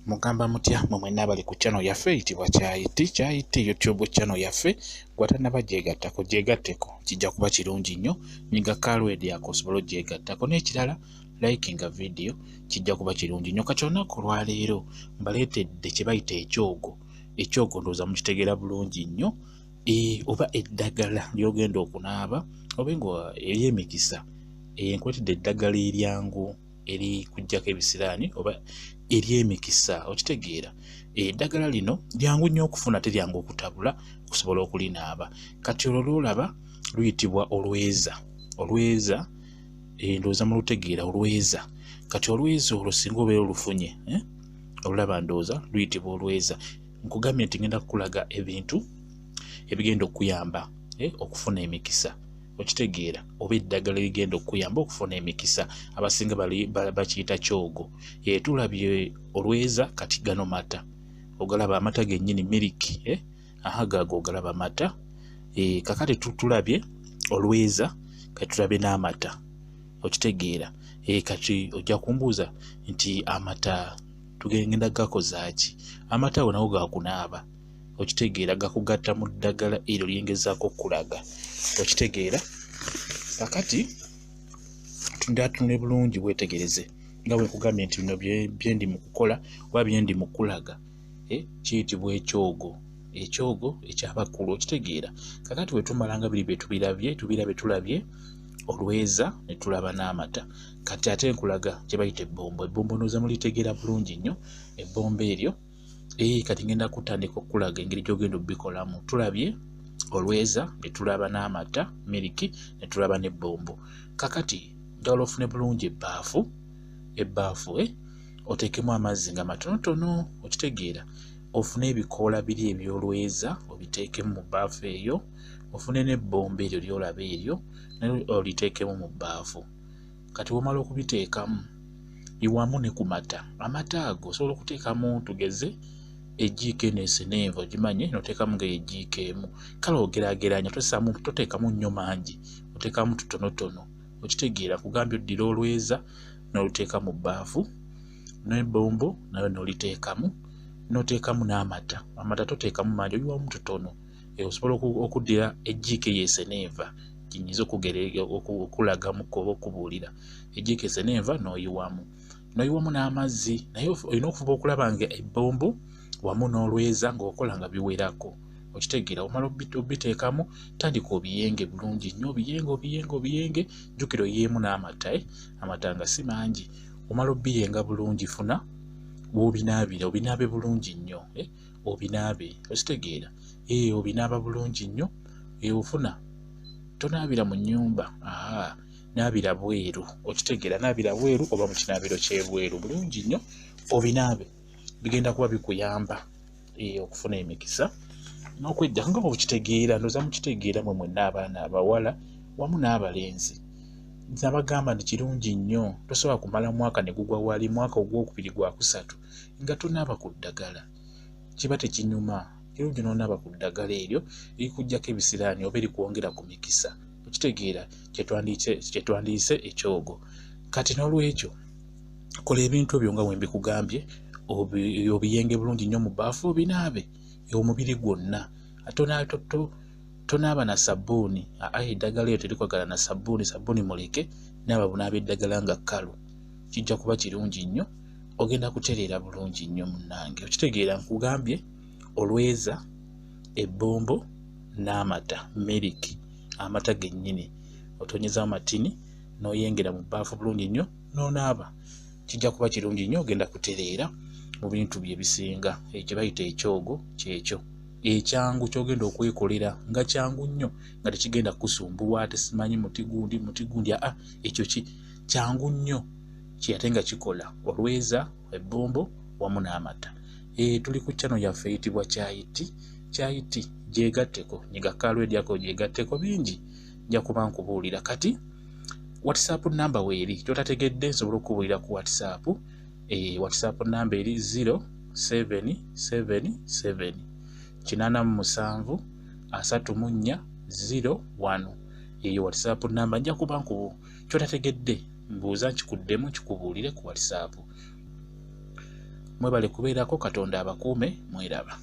Mugamba mutya mwe mwenna abali ku channel yaffe eyitibwa Kyayiti, Kyayiti YouTube channel yaffe. Gw'atannaba gyegattako, gyegatteko, kijja kuba kirungi nnyo. Nyiga kalwedi ako osobole ogyegattako. N'ekirala, likinga video, kijja kuba kirungi nnyo. Kati olunaku olwaleero mbaleetedde kye bayita ekyogo. Ekyogo ndowooza mukitegeera bulungi nnyo. Oba eddagala ly'ogenda okunaaba obe nga ery'emikisa. Nkuleetedde eddagala eryangu erikuggyako ebisiraani oba ery'emikisa, okitegeera. Eddagala lino lyangu nnyo okufuna ate lyangu okutabula okusobola okulinaaba. Kati olwo lw'olaba luyitibwa olweza. Olweza, ndowooza mulutegeera, olweza. Kati olweza olwo singa obeera olufunye, olulaba ndowooza luyitibwa olweza. Nkugambye nti ngenda kukulaga ebintu ebigenda okukuyamba okufuna emikisa, okitegeera, oba eddagala erigenda okukuyamba okufuna emikisa. Abasinga bakiyita kyogo. Tulabye olweza, kati gano mata. Ogalaba amata gennyini, miliki, aha gaago ogalaba mata. Kakati tulabye olweza, kati tulabye n'amata, okitegeera. Kati ojja kumbuuza nti amata tugenda gakoza ki? Amata ago nago gakunaaba, okitegeera, gakugatta mu ddagala eryo lyengezaako okukulaga, okitegeera. Kakati tunule bulungi, weetegereze nga bwe nkugambye nti bino bye ndi mu kukola oba bye ndi mu kulaga, kiyitibwa ekyogo, ekyogo ekyabakulu, okitegeera. Kakati bwe tumala nga biri bye tubirabye, tubirabye, tulabye olweza ne tulaba n'amata. Kati ate nkulaga kye bayita ebbombo. Ebbombo ndowooza mulitegeera bulungi nnyo, ebbombo eryo. Kati ngenda kutandika okukulaga engeri gy'ogenda obbikolamu. Tulabye olweza ne tulaba n'amata, miliki, ne tulaba n'ebbombo. Kakati njagala ofune bulungi ebbaafu, ebbaafu, oteekemu amazzi nga matonotono, okitegeera. Ofune ebikoola biri eby'olweza obiteekemu mu bbaafu eyo, ofune n'ebbombo eryo ly'olaba eryo naye oliteekemu mu bbaafu. Kati bw'omala okubiteekamu, yiwamu ne ku mata. Amata ago osobola okuteekamu, tugeze, ejjiiko eno esenenva ogimanye, n'oteekamu nga ejjiiko emu. Kale ogeraageranya, tossaamu, toteekamu nnyo mangi, oteekamu tutonotono, okitegeera. Nkugambye oddira olweza n'oluteeka mu bbaafu, n'ebbombo nayo n'oliteekamu, n'oteekamu n'amata. Amata toteekamu mangi, oyiwamu tutono. Osobola okuddira ejjiiko eyo esenenva gye okukulagamuko oba okubuulira, ejjiiko esenenva n'oyiwamu, n'oyiwamu n'amazzi. Naye olina okufuba okulaba nga ebbombo wamu n'olweza ng'okola nga biwerako, okitegeera. Omala obiteekamu, tandika obiyenge bulungi nnyo, obiyenge, obiyenge, obiyenge. Jjukira oyiyeemu n'amata, amata nga si mangi. Omala obiyenga bulungi, funa w'obinaabira, obinaabe bulungi nnyo, obinaabe, okitegeera. Obinaaba bulungi nnyo. Ofuna, tonaabira mu nnyumba, aa, naabira bweru, okitegeera. Naabira bweru oba mu kinaabiro ky'ebweru bulungi nnyo, obinaabe. Bigenda kuba bikuyamba okufuna emikisa n'okwejjako nga bw'okitegeera. Ndowooza mukitegeera mwe mwenna abaana abawala wamu n'abalenzi. Nabagamba nti kirungi nnyo, tosobola kumala mwaka ne gugwa wali, mwaka ogwokubiri, gwakusatu, nga tonaaba ku ddagala, kiba tekinyuma. Kirungi n'onaaba ku ddagala eryo erikuggyako ebisiraani oba erikwongera ku mikisa, okitegeera, kye twandiyise ekyogo. Kati n'olwekyo kola ebintu ebyo nga bwe mbikugambye, obiyenge bulungi nnyo mu bbaafu, obinaabe omubiri gwonna. Tonaaba na sabbuuni, aa, eddagala eryo terikwagala na sabbuuni. Sabbuuni muleke, naaba bunaaba eddagala nga kkalu, kijja kuba kirungi nnyo, ogenda kutereera bulungi nnyo munnange, okitegeera. Nkugambye olweza, ebbombo n'amata, miliki, amata gennyini, otonyeza amatini n'oyengera mu bbaafu bulungi nnyo n'onaaba, kijja kuba kirungi nnyo, ogenda kutereera mu bintu bye ebisinga. Ekyo bayita ekyogo, kyekyo ekyangu ky'ogenda okwekolera nga kyangu nnyo, nga tekigenda kukusumbuwa ate simanyi muti gundi, muti gundi, aa, ekyo ki kyangu nnyo ate nga kikola. Olweza, ebbombo wamu n'amata. Tuli ku channel yaffe eyitibwa Kyayiti, Kyayiti, gyegatteko, nyiga kalwedi ako gyegatteko, bingi nja kuba nkubuulira. Kati WhatsApp namba weeri, kyotategedde nsobola okukubuulira ku WhatsApp. WhatsApp namba eri 0777 87 34 01. Eyo WhatsApp namba, nja kuba nku kyotategedde mbuuza nkikuddemu nkikubuulire ku WhatsApp. Mwebale kubeerako, Katonda abakuume, mweraba.